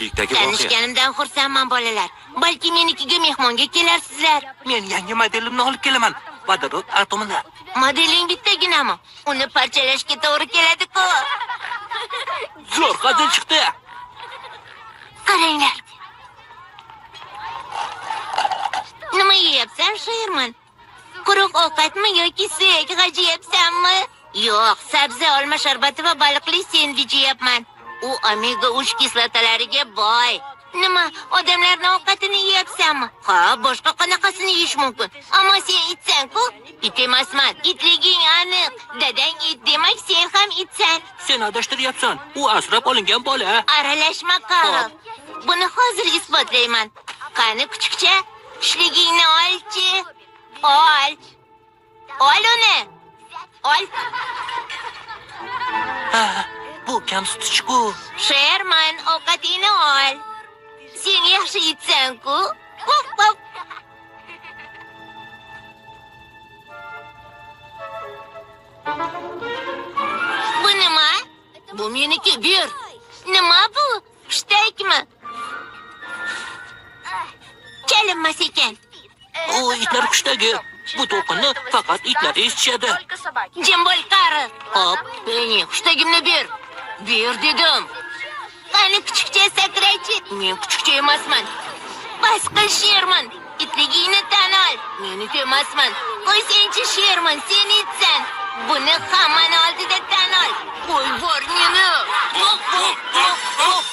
Yoshlikdagi voqea. Tanishganimdan xursandman, bolalar. Balki menikiga mehmonga kelarsizlar. Men yangi modelimni olib kelaman. Vodorod atomini. Modeling bittaginami? Uni parchalashga to'g'ri keladi-ku. Zo'r hazil chiqdi. Qaranglar. Nima yeyapsan, Sherman? Quruq ovqatmi yoki suyak g'ajiyapsanmi? Yo'q, sabzi, olma sharbati va baliqli sendvich yeyapman. U omega 3 kislotalariga boy. Nima, odamlarning ovqatini yeyapsanmi? Ha, boshqa qanaqasini yeyish mumkin? Ammo sen itsan-ku. It emasman. Itliging aniq. Dadang it, demak sen ham itsan. Sen adashtiryapsan. U asrab olingan bola. Aralashma, Karl. Buni hozir isbotlayman. Qani kuchukcha, tushligingni olchi. Ol. Ol uni. Ol. Ha, bu kamsitish-ku. Sherman, ovqatingni ol. Sen yaxshi itsan-ku. Vuf, vuf. Bu nima? Bu meniki, ber. Nima bu? Hushtakmi? Chalinmas ekan. U itlar hushtagi. Bu to'lqinni faqat itlar eshitishadi. Только собаки. Jim bo'l, Karl. Hop. Penni, hushtagimni ber. Ber dedim. Qani kuchukcha sakrachi. Men kuchukcha emasman. Bas qil, Sherman. Itligingni tan ol. Men it emasman. Qo'y senchi, Sherman, sen itsan. Buni hammani oldida tan ol. Qo'y bor meni. Voh, voh, voh, voh.